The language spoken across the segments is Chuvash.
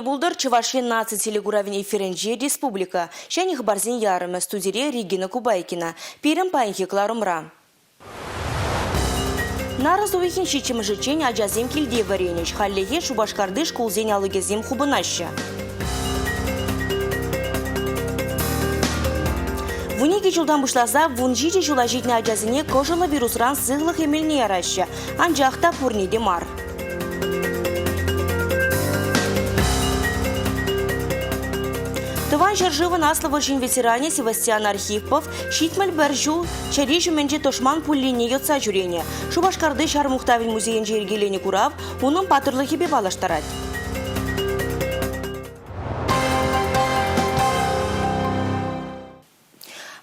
Кӗркунне пултӑр Чӑваш Ен наци телекуравӗн эфирӗнче республика ҫӗнӗ хыпарсен ярӑмӗ студире Регина Кубайкина. Пирӗн паянхи кӑларӑмра. Нарӑс уйӑхӗн ҫиччӗмӗшӗччен ачасем килте вӗренӗҫ. Хальлӗхе Шупашкарти шкулсен алӑкӗсем хупӑнаҫҫӗ. 12 ҫултан пуҫласа 17 ҫула ҫитнӗ ачасене кӑшӑллӑ вирусран сывлӑх эмелне яраҫҫӗ. Анчах та пурне те мар. Тӑван ҫӗршывӑн Аслӑ вӑрҫин ветеранӗ Севастьян Архипов 71 ҫул чӗри ҫумӗнчи тӑшман пульлине йӑтса ҫӳренӗ. Шупашкарти Ҫар мухтавӗн музейӗнче йӗркеленӗ курав унӑн паттӑрлӑхӗпе паллаштарать.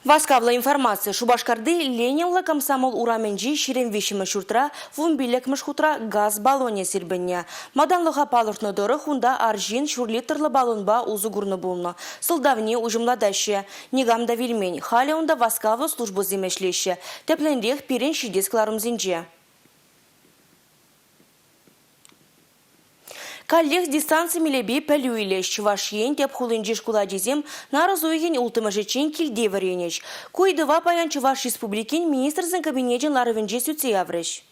Васкавлӑ информаци Шупашкарти Ленинлӑ Комсомол урамӗнчи 23-мӗш ҫуртра 15-мӗш хутра газ баллонӗ сирпӗннӗ. Малтанлӑха палӑртнӑ тӑрӑх, унта арҫын ҫур литрлӑ баллонпа усӑ курнӑ пулнӑ. Сӑлтавне уҫӑмлатаҫҫӗ. Никам та вилмен. Халӗ унта васкавлӑ службӑсем ӗҫлеҫҫӗ. Тӗплӗнрех пирӗн ҫитес кӑларӑмсенче. Каллех дистанци мелӗпе пӗлӳ илӗҫ. Чӑваш Ен тӗп хулинчи шкул ачисем нарӑс уйӑхӗн улттӑмӗшӗччен килте вӗренӗҫ. Ку ыйтӑва паян Чӑваш Республикин Министрсен Кабинечӗн ларӑвӗнче сӳтсе яврӗҫ.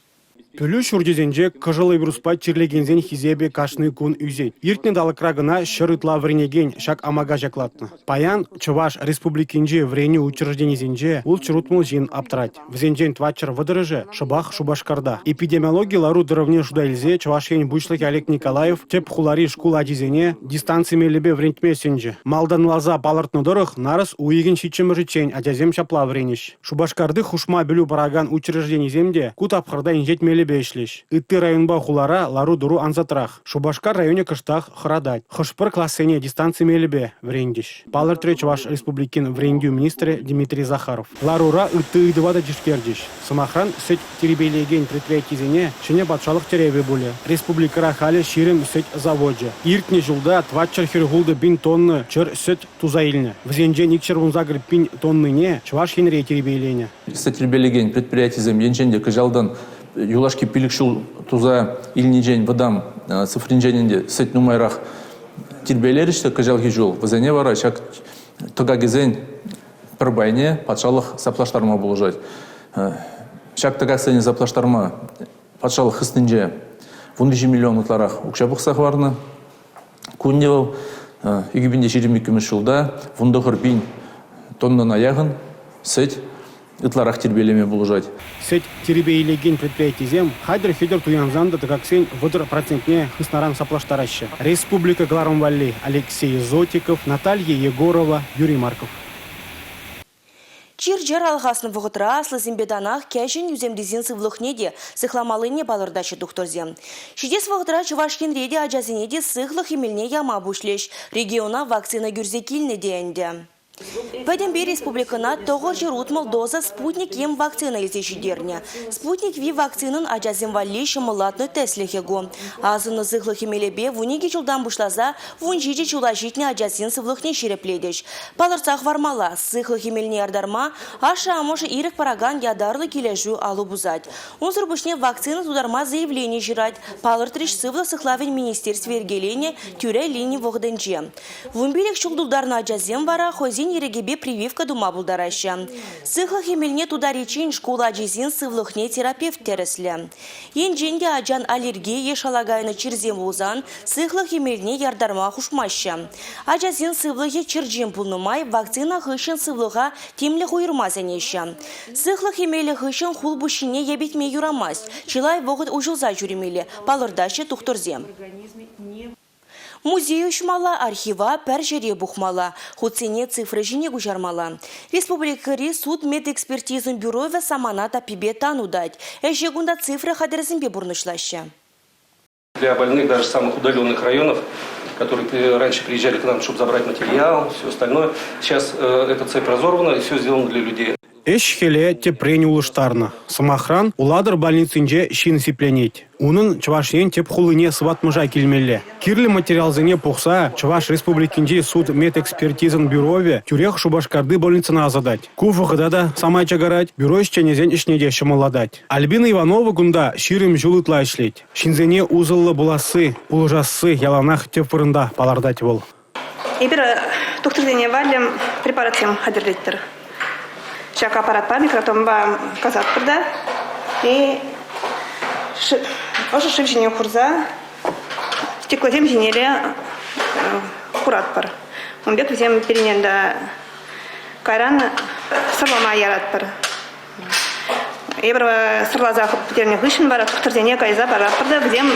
Пӗлӳ ҫурчӗсенче кӑшӑллӑ вируспа чирлекенсен хисепӗ кашни кун ӳсет. Иртнӗ талӑкра кӑна ҫӗр ытла вӗренекен ҫак амака ҫаклатнӑ. Паян Чӑваш Республикинчи вӗренӳ учрежденисенче 660 ҫын аптӑрать. Вӗсенчен тӑватҫӗр вӑтӑрӑшӗ шӑпах Шупашкарта. Эпидемиологи лару-тӑрӑвне шута илсе Чӑваш Ен Пуҫлӑхӗ Олег Николаев тӗп хулари шкул ачисене дистанци мелӗпе вӗрентме сӗнчӗ. Малтанласа палӑртнӑ тӑрӑх, нарӑс уйӑхӗн ҫиччӗмӗшӗччен ачасем ҫапла вӗренӗҫ. Шупашкарти хушма пӗлӳ паракан учрежденисем те ку тапхӑрта инҫет мелӗпе ӗҫлӗҫ. Ытти районпа хулара лару-тӑру ансатрах. Шупашкар районӗ кӑштах хӑратать. Хӑш-пӗр классене дистанци мелӗпе вӗрентӗҫ, палӑртрӗ Чӑваш Республикин вӗрентӳ министрӗ Дмитрий Захаров. Ларура ытти ыйтӑва та тишкерчӗҫ. Сӑмахран, сӗт тирпейлекен предприятисене ҫӗнӗ патшалӑх тӗревӗ пулӗ. Республикӑра халӗ 20 сӗт завочӗ. Иртнӗ ҫулта 446 пин тонна чӗр сӗт туса илнӗ. Вӗсенчен 218 пин тоннине Чӑваш Енре тирпейленӗ. Сӗт тирпейлекен предприятисем енчен те кӑҫалтан юлашки пилӗк ҫул туса илнинчен вӑтам цифринчен ӗнтӗ сӗт нумайрах тирпейлерӗҫ те кӑҫалхи ҫул. Вӗсене вара ҫак тӑкакӗсен пӗр пайне патшалӑх саплаштарма пулӑшать. Ҫак тӑкаксене саплаштарма патшалӑх хыснинче 13 миллион ытларах укҫа пухса хӑварнӑ. Ку ӗнтӗ вӑл 2022 ҫулта 19 пин тоннӑна яхӑн сӗт ытларах тирпейлеме пулӑшать. Сӗт тирпейлекен предприятисем хатӗр-хӗтӗр туянсан та тӑкаксен 30 процентне хыснаран саплаштараҫҫӗ. Республика кӑларӑм валли Алексей Зотиков, Наталья Егорова, Юрий Марков. Чир-чӗр алхаснӑ вӑхӑтра аслисемпе танах кӗҫӗн ӳсӗмрисен сывлӑхне те сыхламаллине палӑртаҫҫӗ тухтӑрсем. Ҫитес вӑхӑтра Чӑваш Енре те ачасене те сыхлӑх эмелне яма пуҫлӗҫ. Региона вакцина кӳрсе килнӗ те ӗнтӗ. Пӗтӗмпе республикӑна 960 доза «Спутник-М» вакцина илсе ҫитернӗ. «Спутник-V» вакцинӑн ачасем валли ҫӑмӑллатнӑ тӗслӗхӗ ку. Асӑннӑ сыхлӑх эмелӗпе 12 ҫултан пуҫласа 17 ҫула ҫитнӗ ачасен сывлӑхне ҫирӗплетӗҫ. Палӑртса хӑвармалла, сыхлӑх эмелне яртарма ашшӗ-амӑшӗ ирӗк паракан ятарлӑ килӗшӳ алӑ пусать. Унсӑр пуҫне вакцина тутарма заявлени ҫырать, палӑртрӗҫ Сывлӑх сыхлавӗн министерстви йӗркеленӗ тӳрӗ лини вӑхӑтӗнче. 15 ҫул тултарнӑ ачасем вара хӑйсен ирӗкӗпе прививка тума пултараҫҫӗ. Сыхлӑх эмелне тутариччен шкул ачисен сывлӑхне терапевт тӗрӗслӗ. Енчен те ачан аллерги е шала кайнӑ чирсем пулсан сыхлӑх эмелне яртарма хушмаҫҫӗ. Ачасен сывлӑхӗ черчен пулнӑ май вакцина хыҫҫӑн сывлӑха тимлӗх уйӑрма сӗнеҫҫӗ. Сыхлӑх эмелӗ хыҫҫӑн хул пуҫҫине йӗпетме юрамасть, чылай вӑхӑт уҫӑлса ҫӳремелле, палӑртаҫҫӗ тухтӑрсем. Музей уҫмалла, архива пӗр ҫӗре пухмалла, хутсене цифра ҫине куҫармалла. Республикӑри суд-медэкспертизӑн бюровӗ самана таппипе тан утать. Ӗҫе кунта цифра хатӗрӗсемпе пурнӑҫлаҫҫӗ. Для больных даже самых удаленных районов, которые раньше приезжали к нам, чтобы забрать материал, все остальное. Сейчас эта цепь разорвана и все сделано для людей. Ӗҫ-хӗле тӗпрен улӑштарнӑ. Сӑмахран, Улатӑр больницинче ҫын сипленет. Унӑн Чӑваш Ен тӗп хулине сыватмӑша килмелле. Кирлӗ материалсене пухса Чӑваш Республикинчи судмедэкспертизӑн бюровӗ тӳрех Шупашкарти больницӑна ӑсатать. Ку вӑхӑта та самай чакарать, бюро ӗҫченӗсен ӗҫне те ҫӑмӑллатать. Альбина Иванова кунта 20 ҫул ытла ӗҫлет. Ҫынсене усӑллӑ пуласси, пулӑшасси яланах тӗп вырӑнта палӑртать вӑл. Эпир тухтӑрсене валли препаратсем хатӗрлетпӗр. Ҫак аппаратпа, микротомпа касатпӑр та и ӑшӑ шыв ҫине хурса стеклосем ҫине хуратпӑр. Ун пек вӗсем пирӗн ӗнтӗ кайран сӑрлама яратпӑр. Эпир сӑрласа пӗтернӗ хыҫҫӑн вара тухтӑрсене кайса паратпӑр та вӗсем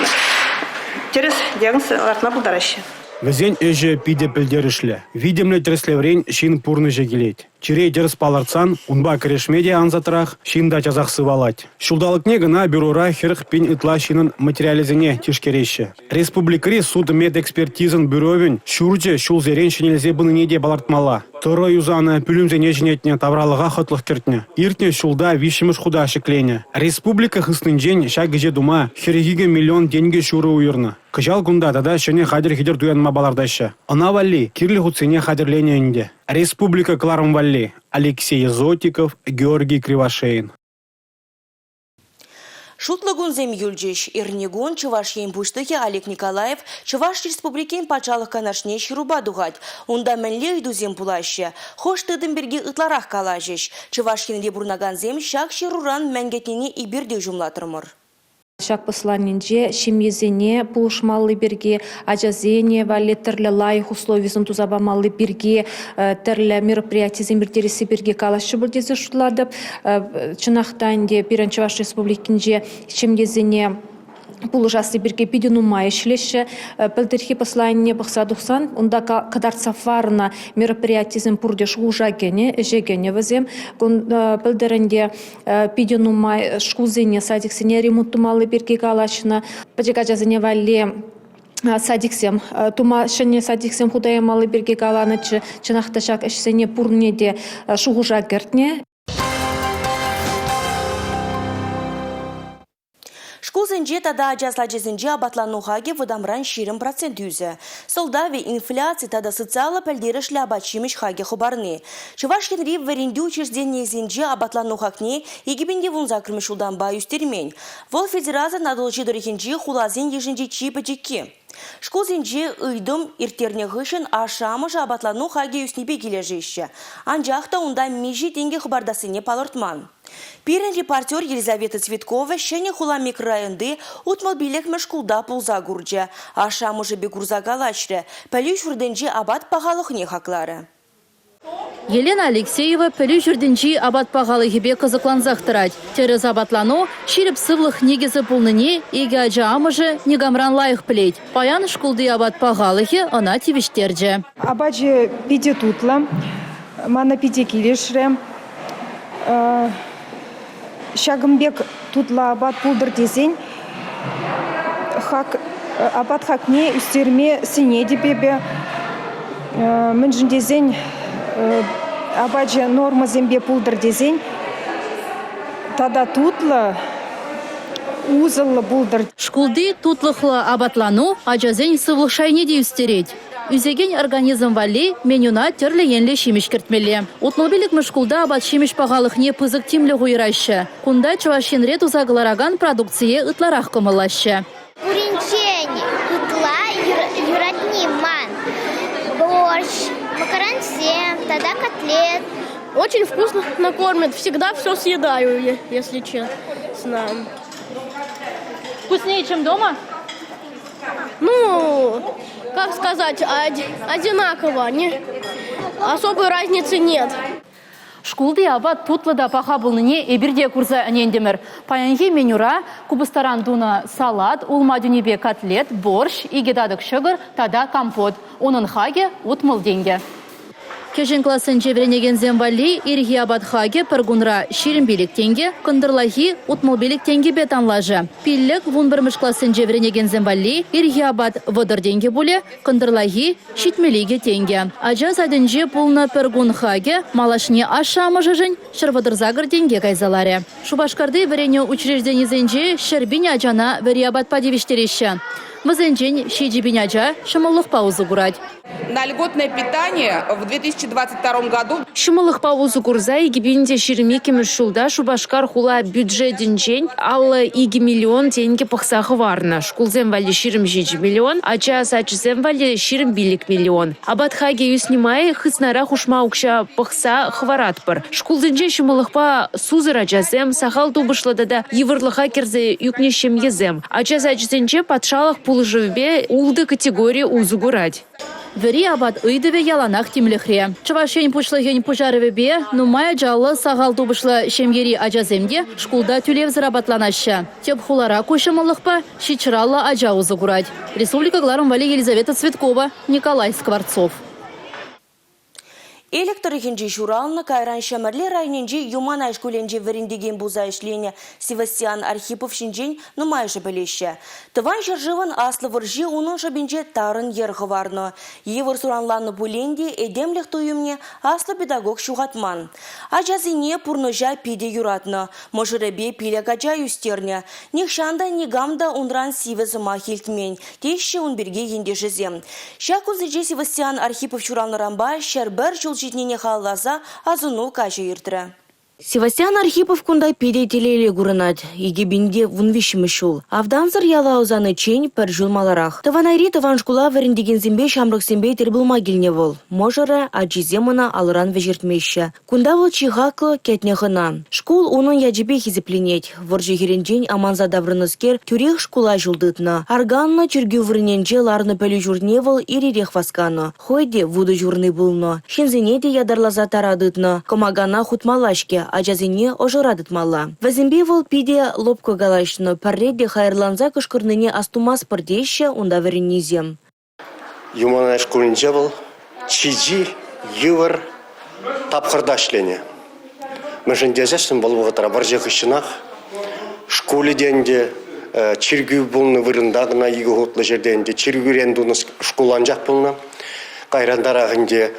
тӗрӗс диагноз лартма пултараҫҫӗ. Вӗсен ӗҫӗ питӗ пӗлтерӗшлӗ. Витӗмлӗ тӗрӗслеврен ҫын пурнӑҫӗ килет. Чире тӗрӗс палӑртсан унпа кӗрешме те ансатрах, ҫын та часах сывалать. Ҫулталӑкне кӑна бюрора 40 пин ытла ҫыннӑн материалӗсене тишкереҫҫӗ. Республикӑри судмедэкспертизӑн бюровӗн ҫурчӗ ҫулсерен ҫӗнелсе пынине те палӑртмалла. Тӑрӑ юсанӑ, пӳлӗмсене ҫӗнетнӗ, тавралӑха хӑтлӑх кӗртнӗ. Иртнӗ ҫулта виҫҫӗмӗш хута ҫӗкленӗ. Республика хыснинчен ҫак ӗҫе тума 42 миллион тенкӗ ҫурӑ уйӑрнӑ. Кӑҫал кунта тата ҫӗнӗ хатӗр-хӗтӗр туянма палӑртаҫҫӗ. Ӑна валли кирлӗ хутсене хатӗрленӗ ӗнтӗ. Республика кӑларӑм валли Алексей Зотиков, Георгий Кривошеин. Шутлӑ кунсем юлчӗҫ. Эрнекун Чӑваш Ен Пуҫлӑхӗ Олег Николаев Чӑваш Республикин Патшалӑх Канашне ҫырупа тухать. Унта мӗнле ыйтусем пулаҫҫӗ? Хӑш тытӑм пирки ытларах калаҫӗҫ? Чӑваш Енре пурӑнакансем ҫак ҫыруран мӗн кӗтнине эпир те уҫӑмлатрӑмӑр. Ҫак посланинче ҫемьесене пулӑшмалли пирки, ачасене валли тӗрлӗ лайӑх условисем туса памалли пирки, тӗрлӗ мероприятисем ирттересси пирки калаҫҫӗ пуль тесе шутлатӑп. Чӑнах та ӗнтӗ пирӗн Чӑваш Республикинче ҫемьесене пулӑшасси пирки питӗ нумай ӗҫлеҫҫӗ. Пӗлтӗрхи посланине пӑхса тухсан унта кӑтартса хӑварнӑ мероприятисем пурте шухӑша кӗнӗ, ӗҫе кӗнӗ вӗсем. Пӗлтӗр ӗнтӗ питӗ нумай шкулсене, садиксене ремонт тумалли пирки калаҫнӑ. Пӗчӗк ачасене валли садиксем тума, ҫӗнӗ садиксем хута ямалли пирки каланӑччӗ. Чӑнах та ҫак ӗҫсене пурне те шухӑша кӗртнӗ. Шкулсенче тата ача сачӗсенче апатлану хакӗ вӑтамран 20% ӳсӗ. Сӑлтавӗ инфляци тата социаллӑ пӗлтерӗшлӗ апат-ҫимӗҫ хакӗ хӑпарни. Чӑваш Енри вӗрентӳ учрежденийӗсенче апатлану хакне 2018 ҫултанпа ӳстермен. Вӑл федерацин Атӑлҫи тӑрӑхӗнчи хуласен йышӗнчи чи пӗчӗкки. Шкулсенче ыйтӑм ирттернӗ хыҫҫӑн ашшӗ-амӑшӗ апатлану хакӗ ӳснипе килӗшеҫҫӗ. Анчах та унта миҫе тенкӗ хӑпартассине палӑртман. Пирӗн репортер Елизавета Цветкова Ҫӗнӗ хула микрорайонти 65-мӗш шкулта пулса курчӗ. Ашшӗ-амӑшӗпе курса калаҫрӗ, пӗлӳ ҫуртӗнчи апат пахалӑхне хакларӗ. Елена Алексеева пӗлӳ ҫуртӗнчи апат пахалӑхӗпе кӑсӑклансах тӑрать. Тӗрӗс апатлану ҫирӗп сывлӑх никӗсӗ пулнине икӗ ача амӑшӗ никамран лайӑх пӗлет. Паян шкулти апат пахалӑхӗ ӑна тивӗҫтерчӗ. Апачӗ питӗ тутлӑ, мана питӗ килӗшрӗ. Ҫакӑн пек тутлӑ апат пултӑр тесен хак, апат хакне ӳстерме сӗнетӗп эпӗ. Мӗншӗн тесен апачӗ нормӑсемпе пултӑр тесен тата тутлӑ, усӑллӑ пултӑр. Шкулти тутлӑхлӑ апатлану ачасен сывлӑх шайне те ӳстерет. Ӳсекен организм валли менюна тӗрлӗ енлӗ ҫимӗҫ кӗртмелле. 65-мӗш шкулта апат-ҫимӗҫ пахалӑхне пысӑк тимлӗх уйӑраҫҫӗ. Кунта Чӑваш Енре туса кӑларакан продукцие ытларах кӑмӑллаҫҫӗ. Пуринчен ытла юратни ман борщ, макаронсем тата котлет. Очень вкусно накормят. Всегда все съедаю, если честно. Вкуснее, чем дома? Ну, как сказать, одинаково. Не, особой разницы нет. Шкулти апат тутлӑ та паха пулнине эпир те курса ӗнентӗмӗр. Паянхи менюра купӑстаран тунӑ салат, улма тӳнипе котлет, борщ, икӗ татӑк ҫӑкӑр тата компот. Унӑн хакӗ 60 тенкӗ. Кӗҫӗн классенче вӗренекенсем валли ирхи апат хакӗ пӗр кунра 25 тенкӗ, кӑнтӑрлахи 65 тенкӗпе танлашӗ. Пиллӗк вунпӗрмӗш классенче вӗренекенсем валли ирхи апат 30 тенкӗ пулӗ, кӑнтӑрлахи 72 тенкӗ. Ача садӗнче пулнӑ пӗр кун хакӗ малашне ашшӗ-амӑшӗшӗн 138 тенке кайса ларӗ. Шупашкарти вӗренӳ учрежденисенче 100 пин ачана вӗри апатпа тивӗҫтереҫҫӗ. Вӗсенчен 7 пин ача ҫӑмӑллӑхпа усӑ курать. На льготное питание в 2022 году Ҫӑмӑллӑхпа усӑ курса 2022-мӗш ҫулта Шупашкар хула бюджетӗнчен 52 миллион тенкӗ пӑхса хӑварнӑ. Шкулсем валли 27 миллион, ача сачӗсем валли 25 миллион. Апат хакӗ ӳснӗ май хыснара хушма укҫа пӑхса хӑваратпӑр. Шкулсенче ҫӑмӑллӑхпа сусӑр ачасем, сахал тупӑшлӑ тата йывӑрлӑха кӗрсе ӳкнӗ ҫемьесем. Ача сачӗсенче патшалӑх пулӑшӑвӗпе ултӑ категори усӑ курать. Вӗри апат ыйтӑвӗ яланах тимлӗхре. Чӑваш Ен Пуҫлӑхӗн пуҫарӑвӗпе нумай ачаллӑ, сахал тупӑшлӑ ҫемьери ачасем те шкулта тӳлевсӗр апатланаҫҫӗ. Тӗп хулара ку ҫӑмӑллӑхпа ҫичҫӗраллӑ ача усӑ курать. Республика кӑларӑм валли Елизавета Цветкова, Николай Скворцов. Элӗк тӑрӑхӗнче ҫуралнӑ, кайран Ҫӗмӗрле районӗнчи Юманай шкулӗнче вӗрентекен пулса ӗҫленӗ Севастиан Архипов ҫинчен нумайӑшӗ пӗлеҫҫӗ. Тӑван ҫӗршывӑн Аслӑ вӑрҫи унӑн шӑпинче тарӑн йӗр хӑварнӑ. Йывӑр суранланнӑ пулин те этемлӗх туйӑмне аслӑ педагог ҫухатман. Ачасене пурнӑҫа питӗ юратнӑ, мӑшӑрӗпе пилӗк ача ӳстернӗ. Нихҫан та никам та унран сивӗ сӑмах илтмен, теҫҫӗ ун пирки ентешӗсем. Ҫак кунсенче Севастиан Архипов ҫуралнӑранпа 101 ҫул ҫитнине халалласа асӑну каҫӗ иртрӗ. Севастиан Архипов кунта питӗ телейлӗ курӑнать. 2013-мӗш ҫул. Автансӑр яла ӑсаниччен пӗр ҫул маларах. Тӑванайри тӑван шкула вӗрентекенсемпе ҫамрӑксемпе тӗл пулма килнӗ вӑл. Мӑшӑрӗ, ачисем ӑна алӑран вӗҫертмеҫҫӗ. Кунта вӑл чи хаклӑ, кӗтнӗ хӑна. Шкул унӑн ячӗпе хисепленет. Вӑрҫӑ хирӗнчен аманса таврӑннӑскер тӳрех шкула ҫул тытнӑ. Арканнӑ чиркӳ вырӑнӗнче ларнӑ пӗлӳ ҫуртне вӑл ир-ирех васканӑ. Хӑй те вутӑ ҫурни пулнӑ. Ҫынсене те ятарласа тара тытнӑ. Кӑмакана хутмалла-ҫке, ачасене ӑшӑра тытмалла. Вӗсемпе вӑл питӗ лӑпкӑ калаҫнӑ. Пӗрре те хаярланса кӑшкӑрнине астумастпӑр теҫҫӗ унта вӗреннисем. Юманай шкулӗнче вӑл чи-чи йывӑр тапхӑрта ӗҫленӗ. Мӗншӗн тесессӗн вӑл вӑхӑтра вӑрҫӑ хыҫҫӑнах шкулӗ те ӗнтӗ чиркӳ пулнӑ вырӑнта кӑна икӗ хутлӑ ҫӗрте ӗнтӗ чиркӳрен тунӑ шкул анчах пулнӑ. Кайрантарах ӗнтӗ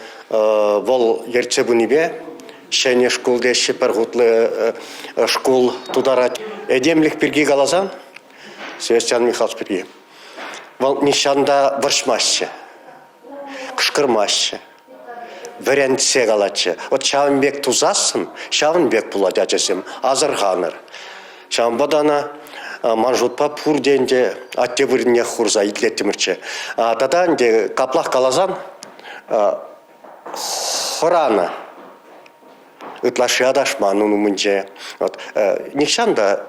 вӑл ертсе пынипе ҫӗнӗ шкул теҫҫӗ, пӗр хутлӑ шкул тутарать. Этемлӗх пирки каласан, Севастьян Михайлович пирки Вӑл нихҫан та вӑрҫмастчӗ, кӑшкӑрмастчӗ, вӗрентсе калатчӗ. Вот ҫавӑн пек тусассӑн ҫавӑн пек пулать ачасем, асӑрханӑр. Ҫавӑнпа та ӑна ман шутпа пурте ӗнтӗ атте вырӑннех хурса итлеттӗмӗрччӗ. Тата ӗнтӗ каплах каласан хӑранӑ. Ытлашши аташман ун умӗнче. Вот нихҫан та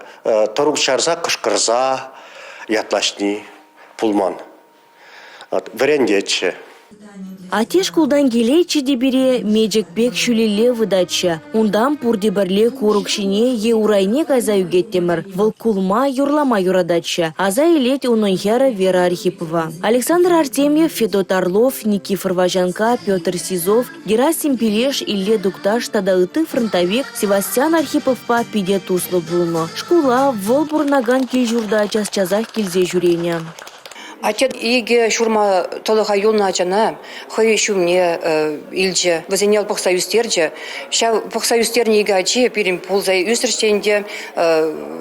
тӑрук чарса кӑшкӑрса ятлаҫни пулман. Вот вӗрентетчӗ. Атте шкултан килетчӗ те пире мечӗк пек ҫӳлелле вытатчӗ. Унтан пурте пӗрле курӑк ҫине е урайне кайса ӳкеттӗмӗр. Вӑл кулма, юрлама юрататчӗ, аса илет унӑн хӗрӗ Вера Архипова. Александр Артемьев, Федот Орлов, Никифор Ваҫанка, Петр Сизов, Герасим Пилеш, Илле Тукташ тата ытти фронтовик Севастьян Архиповпа питӗ туслӑ пулнӑ. Шкула вӑл пурӑнакан кил-ҫурта час-часах килсе ҫӳренӗ. Атте икӗ ҫурма тӑлӑха юлнӑ ачана хӑй ҫумне илчӗ, вӗсене пӑхса ӳстерчӗ. Ҫав пӑхса ӳстернӗ икӗ ачи пирӗн пулса ӳсрӗҫ те ӗнтӗ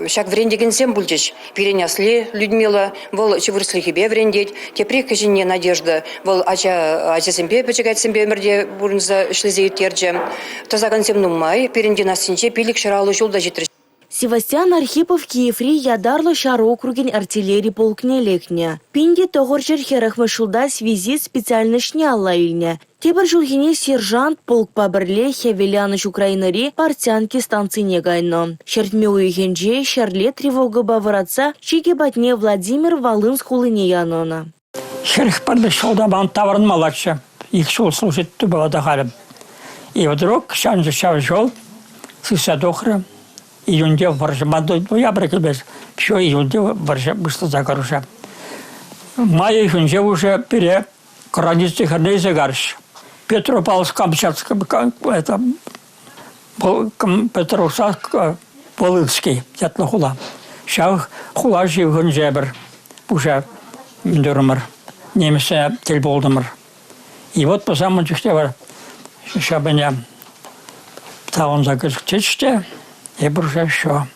ҫак вӗрентекенсем пулчӗҫ. Пирӗн асли Людмила, вӑл вырӑслӑхӗпе вӗрентет. Тепри кӗҫӗнни Надежда, вӑл ача ачасемпе, пӗчӗк ачасемпе ӗмӗрте пурӑнса ӗҫлесе ирттерчӗ. Тӑсакансем нумай. Пирӗн династинче 550 ҫул та ҫитрӗҫ. Севастьян Архипов Киеври ятарлӑ ҫар округӗн артиллери полкне лекнӗ. 1940-мӗш ҫулта связист специальноҫне алла илнӗ. Тепӗр ҫулхине сержант полкпа пӗрле Хӗвеланӑҫ Украинӑри Портянки станцине кайнӑ. Ҫӗртме уйӑхӗнче ҫӗрле тревогӑпа вӑратса чикӗ патне Владимир Волынск хулине янӑ ӑна. 41 ҫулта ман таврӑнмаллаччӗ. Ик ҫул служить тупала та халӗ. И вдруг ҫав ҫул сысса тухрӗ. Июньте вӑрҫӑ ноябрь килмест. Все июньте вӑрҫӑ пуҫласа кӑруша. Май уйӑхӗнче уже пире Граница хӗрне илсе карӗҫ. Петропавловск-Камчатск это Петровск Волынский ятлӑ хула. Ҫав хула ҫывӑхӗнче пӗр пуҫа мӗн Немӗсене тӗл пултӑмӑр. И вот пӑсамӑн чухне вара ҫапӑня тавӑнса кӗчӗҫ те эпир уже все.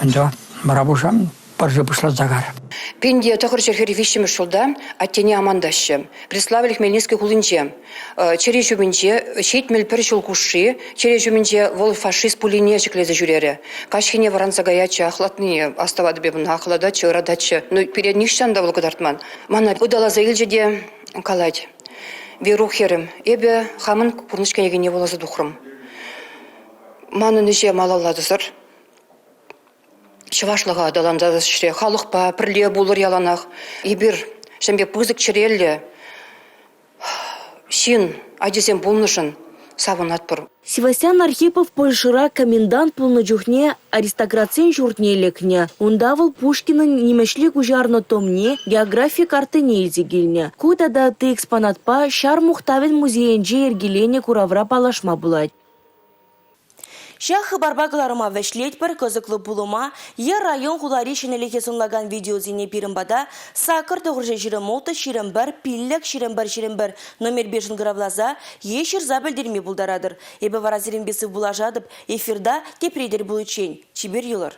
Ӗнтӗ вара пушан пӑрҫа пуҫласа кар. Пинте 943 ҫулта аттене амантаҫҫӗ. Преславль Хмельницкий хулинче. Чӗре ҫумӗнче 71 ҫул хушши чӗре ҫумӗнче вӑл фашист пулине ҫӗклесе ҫӳрерӗ. Каҫхине вӑранса каятчӗ, ахлатнине астӑватӑп эп ӑна, ахлататчӗ, ырататчӗ. Ну, пире нихҫан та вӑл кӑтартман. Мана ыталаса илчӗ те калать: «Верук хӗрӗм, эпӗ хамӑн пурнӑҫ кӗнекине вуласа тухрӑм. Манӑн ӗҫе малалла тӑсӑр. Чӑвашлӑха аталантарас ӗҫре халӑхпа пӗрле пулӑр яланах. Эпир ҫавӑн пек пысӑк чӗреллӗ ҫын ачисем пулнӑшӑн савӑнатпӑр. Севастьян Архипов Польшӑра комендант пулнӑ чухне аристократсен ҫуртне лекнӗ. Унта вӑл Пушкинӑн нимӗҫле куҫарнӑ томне, географи карттине илсе килнӗ. Ку тата ытти экспонатпа Ҫар мухтавӗн музейӗнче йӗркеленӗ куравра паллашма пулать. Ҫак хыпарпа кӑларӑма вӗҫлетпӗр. Кӑсӑклӑ пулӑма е район-хулари ҫӗнӗлӗхе сӑнлакан видеосене пирӗн пата 8 926 21 5 21 21 номерпе шӑнкӑравласа е ҫырса пӗлтерме пултаратӑр. Эпӗ вара сирӗнпе сывпуллашатӑп. Эфирта тепре тӗл пуличчен. Чипер юлӑр.